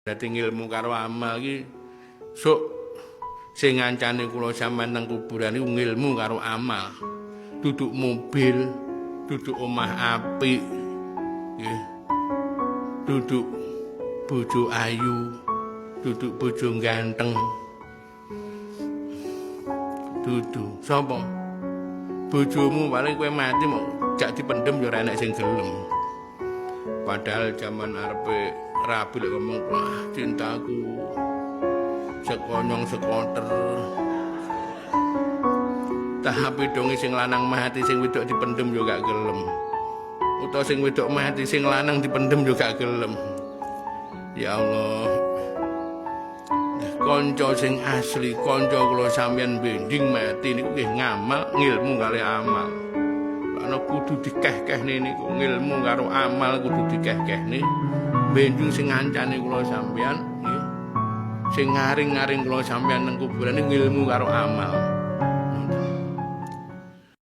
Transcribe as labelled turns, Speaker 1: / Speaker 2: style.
Speaker 1: Dadi ngilmu karo amal iki sok sing ngancani kula sampean nang kuburan iku ngilmu karo amal. Duduk mobil, duduk omah apik, nggih. Duduk bojo ayu, duduk bojo ganteng. Dudu sapa? Bojomu paling kowe mati mau jak dipendem ya ora enek sing gelem. Padahal jaman arepe rabi lek ngomong, "Wah, cintaku sekonyong sekoter." Tapi donge sing lanang mati, sing wedok dipendem yo gak gelem. Utawa sing wedok mati, sing lanang dipendem yo gak gelem. Ya Allah. Kanca sing asli, kanca kula sampeyan benjing mati niku nggih ngamal, ngilmu kalih amal. Ana kudu dikeh-kehne niku ngilmu karo amal kudu dikeh-kehne. Benjing sing ngancani kula sampeyan nggih. Sing ngaring-ngaring kula sampeyan nang kuburan ngilmu karo amal.